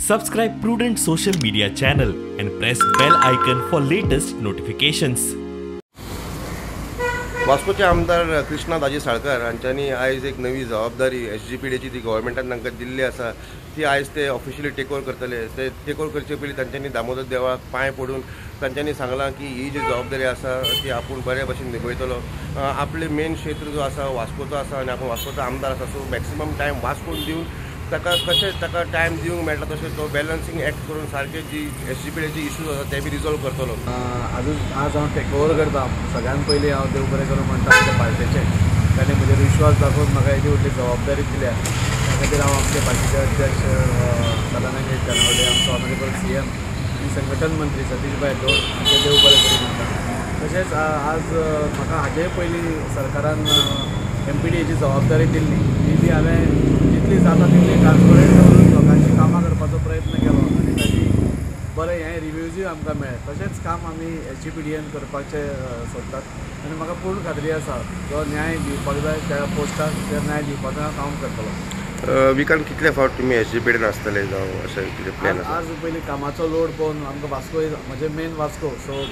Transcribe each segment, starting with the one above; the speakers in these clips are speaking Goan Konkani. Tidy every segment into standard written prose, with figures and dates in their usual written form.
Subscribe Prudent Social Media channel and press bell icon for latest notifications. वास्कोचे आमदार कृष्णा दाजी साळकार हांच्यांनी आयज एक नवी जबाबदारी एसजीपीडीची ती गव्हर्मेंटान तांकां दिल्ली आसा ती आयज ते ऑफिशियली टेक ओवर करतले. ते टेक ओवर करचे पयलीं तांच्यांनी दामोदर देवाक पांय पडून तांच्यांनी सांगलां की ही जी जबाबदारी आसा ती आपूण बऱ्या भशेन निभयतलो. आपले मेन क्षेत्र जो आसा वास्कोचो आसा आनी आपूण वास्कोचो आमदार आसा, सो मॅक्सिमम टायम वास्कोन दिवन ताका कशें ताका टायम दिवंक मेळटा तशें तो बॅलन्सींग एक्ट करून सारके जी एसजीपीडीचे इश्यूज आसा ते बी रिजॉल्व करतलो. आज हांव टेक ओवर करता. सगळ्यान पयलीं हांव देव बरें करूं म्हणटा आमच्या पार्टेचें, ताणें म्हजेर विश्वास दाखोवन म्हाका येदी व्हडली जबाबदारी दिल्या. त्या खातीर हांव आमचे पार्टीचे अध्यक्ष सदानंद तानावडे, आमचो ऑनरेबल CM आनी संघटन मंत्री सतीश भाई लोक हांचें देव बरें करूं म्हणटा. तशेंच आज म्हाका हाजे पयलीं सरकारान MPDAची जबाबदारी दिल्ली ती बी हांवें जितली जाता तितली ट्रान्सपरंट दवरून लोकांची कामां करपाचो प्रयत्न केलो आनी ताची बरें हें रिव्यूजूय आमकां मेळ्ळें. तशेंच काम आमी SGPDAन करपाचें सोदतात आनी म्हाका पूर्ण खात्री आसा जो न्याय दिवपाक जाय त्या पोस्टाक त्या न्याय दिवपाचो हांव काम करतलो. विकान कितले फावट तुमी SGPDAन आसतले जावं अशें कितें प्लॅन आसा? आज पयलीं कामाचो लोड पळोवन आमकां वास्को म्हजें मेन वास्को, सो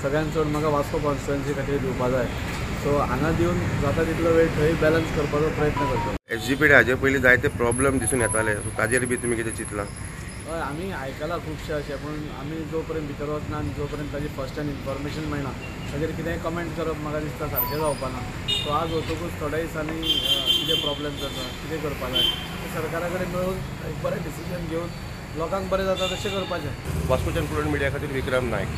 सगळ्यान चड म्हाका वास्को कॉन्स्टिट्युएन्सी खातीर दिवपा जाय. सो हांगा दिवन जाता तितलो वेळ थंय बॅलन्स करपाचो प्रयत्न करतलो. SGPD हाजे पयलीं जायते प्रॉब्लम दिसून येताले, सो ताजेर बी तुमी कितें चिंतलां? हय, आमी आयकलां खुबशें अशें, पूण आमी जो पर्यंत भितर वचना आनी जो पर्यंत ताजी फर्स्ट हँड इन्फॉर्मेशन मेळना ताजेर कितेंय कमेंट करप म्हाका दिसता सारकें जावपाना. सो आज वतकूच थोड्या दिसांनी कितें प्रॉब्लम्स आसा, कितें करपा जाय तें सरकारा कडेन मेळून एक बरें डिसिजन घेवन लोकांक बरें जाता तशें करपाचें. वास्कोच्यान प्रुडंट मिडिया खातीर विक्रम नायक.